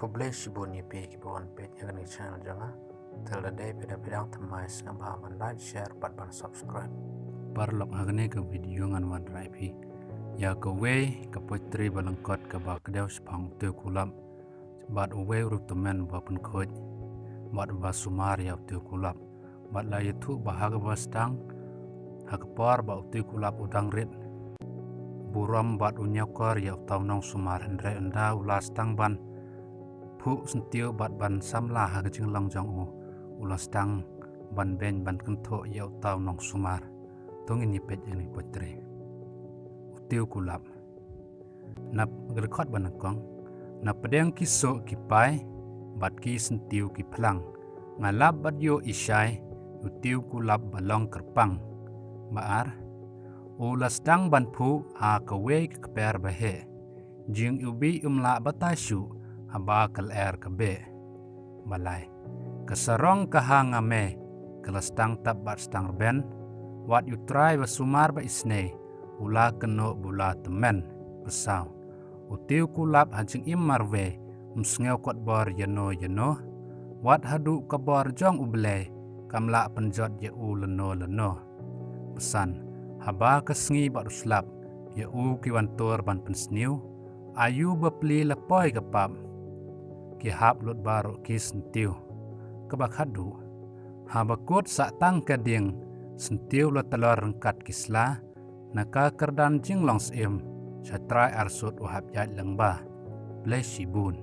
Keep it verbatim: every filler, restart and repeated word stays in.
Khublei shibun ïa phi kiba wan peit ïa kane ka channel jong nga. Te lada dei phi da phi dang thymmai sngewbha ban like, share bad ban subscribe. Paralok, ha kane ka video ngan wanrah ïa phi ïa kawei ka poetry ba lyngkot kaba kdew shaphang u tiew kulap bad uwei u riewtymmen ba pynkhuid bad ba sumar ïa u tiew kulap. Bad la ïathuh ba ha kaba sdang, ha ka por ba u tiew kulap u dang rit burom bad u ñiewkor ïa uta u nongsumar, hynrei ynda u la sdang ban phuh syntiew bad ban samla ha ka jinglong jong u, u la sdang ban beiñ ban kynthoh ïa uta u nongsumar. To ngin ïa peit ïa kane ka poetry. U tiew kulap. Na ka dkhot ba nyngkong, na pdeng ki soh ki pai bad ki syntiew ki phlang, nga lap bad ïohi shai, u tiew kulap ba long kyrpang. Ba ar, u la sdang ban phuh ha kawei ka kper ba heh, jingiwbih um lah batai shuh haba ka lyer ka beh. Ba lai, ka sarong ka ha nga me ka la sdang tap bad sdang rben, wat ïa u trai ba sumar ba isynei u la kynnoh ba u la tymmen. Ba saw, u tiew kulap ha jingim marwei um sngew kot bor ïano ïano, wat haduh ka bor jong U Blei kam lah pynjot ïa u lano lano. Ba san, haba ka sngi bad u slap ïa u ki wan tur ban pynsniew, aïu ba pli la poi ka pap, ki hap lut baroh ki syntiew. Kaba khatduh, haba kut sah tang ka dieng, syntiew la tlor ryngkat ki sla, na ka kyrdan jinglong syiem, sha trai arsut u hap ïaid lyngba. Blei shibun.